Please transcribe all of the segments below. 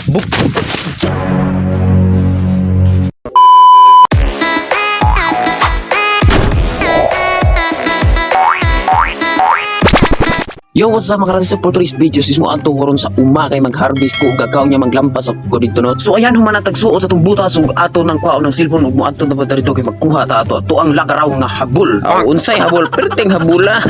Buk. Yo, what's up, mga karatis? Sa today's video is mo anto karon sa uma kay mag-harvest ko ug kakaw niya maglampas ko dito, no. So ayan, human tagsuot sa tong butas ug ato nang kuhaon ng cellphone ug mo adto na ba dito kay magkuha ta ato ato ang lagaraw nga habol. Aw, unsay habol? Perting habula.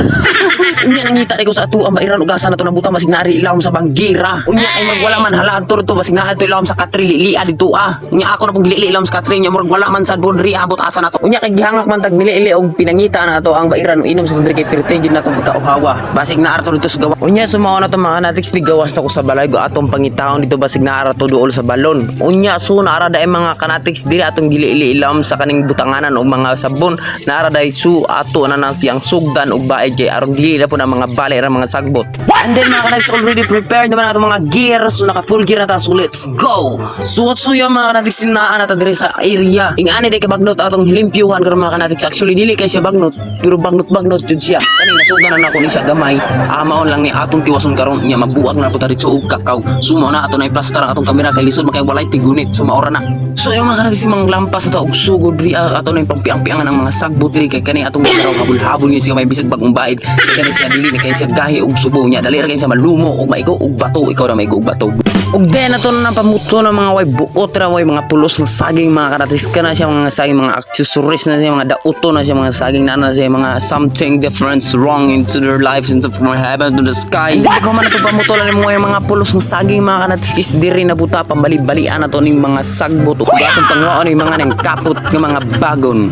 Unya nangita ko sa ato ang bairan ug asa na to nabuta, masig naari ilawom sa banggira. Unya ay murag wala man halaan to to, basig naa to ilawom sa katri lilia dito ah. Unya ako na pong gilili ilawom sa katri niya, murag wala man sad bon ri abot asa na to. Unya kay gihangak man tag nilili og pinangita na ato ang bairan ug inom sa diri kay perting gid natong pagkauhawa. Basig naa to dito sa gawa. Unya sumao na to, mga kanatiks, ni gawas na ko sa balay go atong pangitaon dito, basig naa to duol sa balon. Unya so naara daay, mga kanatiks, diri atong gilili ilawom sa kaning butanganan og mga sabon. Naara daay su ato na nang siyang sugdan og baid kay aron dili na po na mga bali ra mga sagbot. And then, mga kanatiks, already prepared naman atong mga gear, so naka full gear na ta, so let's go. So what, so yung mga kanatiks, naa na ta diri sa area. Ingani day kabagnot atong limpyuhan karon, mga kanatiks. Actually dili kay siya bagnot, pero bagnot bagnot jud siya. Kani nasugdan na nako ni siya gamay. Amaon lang ni atong tiwason karon nya mabuag na po ta dito og kakaw. So mao na ato na i-plaster ang atong kamera kay lisod makay walay tigunit. So maora na. So yung mga kanatiks, mga lampas na to og sugod diri ah, ato na yung pangpiang-piangan ang mga sagbot diri kay kani atong lagaraw habol-habol ni siya may bisag bagong baid. Kay kani siya dili ni kay siya gahi og subo niya. Dali ra kay siya malumo og maigo og bato, ikaw na maigo og bato. Ug then ato na pamuto ng mga way buot ra way mga pulos ng saging, mga kanatis, kana siya mga saging, mga accessories na siya, mga dauto na siya mga saging na na siya mga something different wrong into their lives into from heaven to the sky. Hindi ko man ato pamuto lang mga mga pulos ng saging, mga kanatis, is diri na buta pambali-balian na to ning mga sagbot ug atong pangwaon ning mga nang kapot nga mga bagon.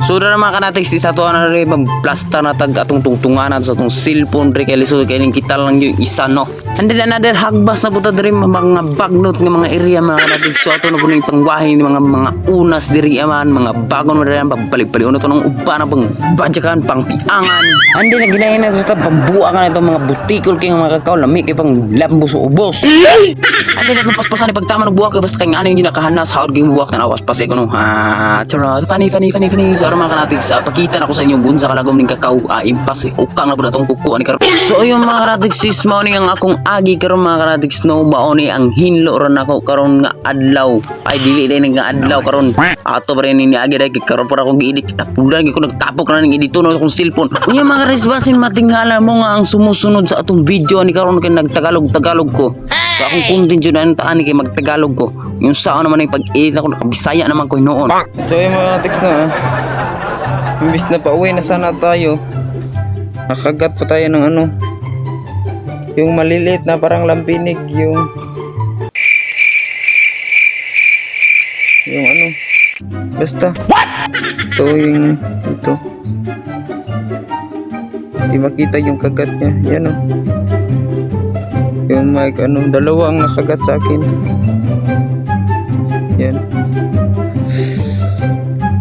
So na mga kanatiks, isa to na rin plasta na tag atong tungtunganan sa atong cellphone ri kay lisod kay ning kita lang yung isa, no. And then another hagbas na puta diri mga bagnot nga mga area, mga kanatiks. So ato na po ning pangwahin mga mga unas diri aman mga bagon mo diri ang pagbalik-balik uno to nang uban na pang badyakan pang piangan. And then ginahin na sa pambuangan na itong mga butikol kay nga mga kakao lami kay pang lambo sa ubos. And then atong paspasan pagtama ng buwak basta kay ano yung ginakahanas hawd kay buwak na paspas ko no. Ha, charot, funny funny funny funny. So aron, mga kanatiks, pakita na ko sa inyo gunsa kalagom ning kakao impas ukang na pud atong kuko ani karon. So ayun, mga kanatiks, sis mao ni ang akong agi karon, mga kanatiks, no, mao ni ang hinlo ron nako karon nga adlaw. Ay dili din nga adlaw karon. Ato pa rin ni agi dai kay karon para akong gi-edit tapulan gyud ko nagtapok na ning edito no sa akong cellphone. Unya, mga kanatiks, basin matingala mo nga ang sumusunod sa atong video ni karon kay nagtagalog Tagalog ko. So akong content yun ang taan kay magtagalog ko. Yung sao naman yung pag-edit ako nakabisaya naman ko noon. So yung mga kanatiks na ah. Imbis na pauwi na sana tayo, nakagat pa tayo ng ano, yung maliliit na parang lampinig. Yung ano, basta. Ito yung ito. Hindi makita yung kagat niya. Yan oh. Yung may ano, dalawa ang nakagat sa akin. Yan.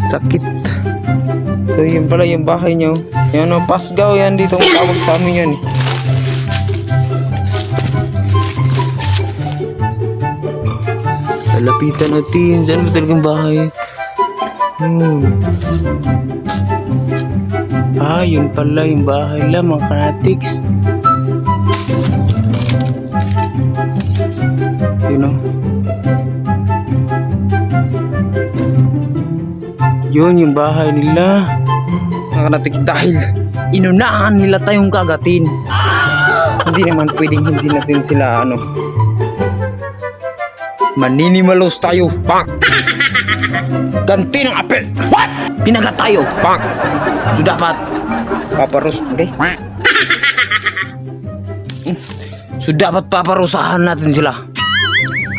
Sakit. So yun pala yung bahay nyo. Yan o, Pasgaw yan dito ang tawag sa amin yan eh. Lalapitan natin. Saan ba talagang bahay? Ah, yun pala yung bahay lang, mga kanatiks. Yun o. Yun yung bahay nila. Mga kanatiks, dahil Inunahan nila tayong kagatin. Hindi naman pwedeng hindi natin sila ano. Maninimalos tayo. Ganti ng apel. What? Pinagat tayo. So dapat, Paparos. Okay. So dapat paparusahan natin sila.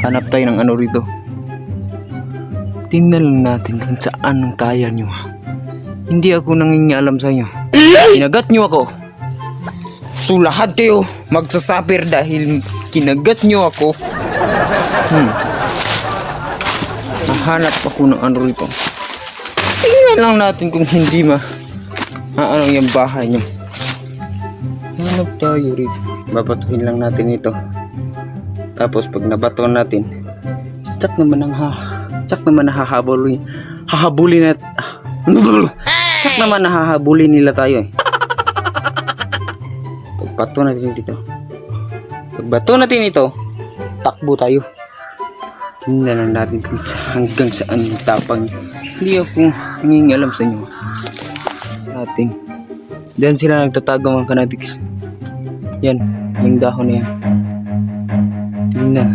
Hanap tayo ng ano rito. Tingnan lang natin kung saan ang kaya nyo. Hindi ako nangingialam sa inyo. Kinagat nyo ako. So lahat kayo magsasuffer dahil kinagat nyo ako. Hahanap ako ng ano rito. Tingnan lang natin kung hindi ma ano yung bahay nyo. Hanap tayo rito. Babatuhin lang natin ito. Tapos pag nabato natin, tsak naman ang ha, tsak naman nahahabol, hahabulin at tsak naman nahahabulin nila tayo eh. Pagbato natin dito. Pagbato natin ito, takbo tayo. Tingnan lang natin kung hanggang saan yung tapang. Hindi ako nangingialam sa inyo. Natin. Diyan sila nagtatago, mga kanatics. Yan, yung dahon na yan. Tingnan natin.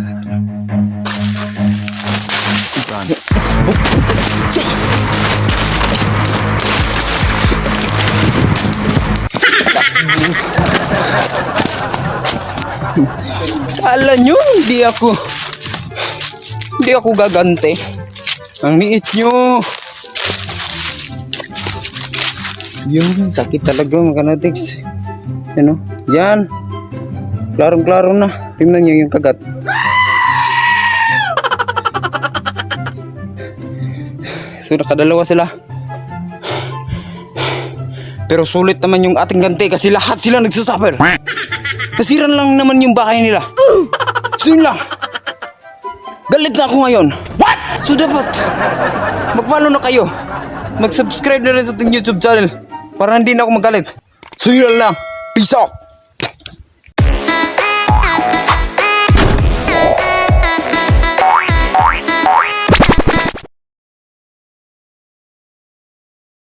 Kala nyo, hindi ako gagante. Ang liit nyo. Yun, sakit talaga, mga kanatics. Ano? Yan. Klarong-klaro na. Tingnan nyo yung kagat. So, nakadalawa sila. Pero sulit naman yung ating ganti kasi lahat sila nagsasuffer. Nasira lang naman yung bahay nila. So yun lang. Galit na ako ngayon. What? So dapat, mag-follow na kayo. Mag-subscribe na rin sa ating YouTube channel para hindi na ako magalit. So yun lang. Peace out!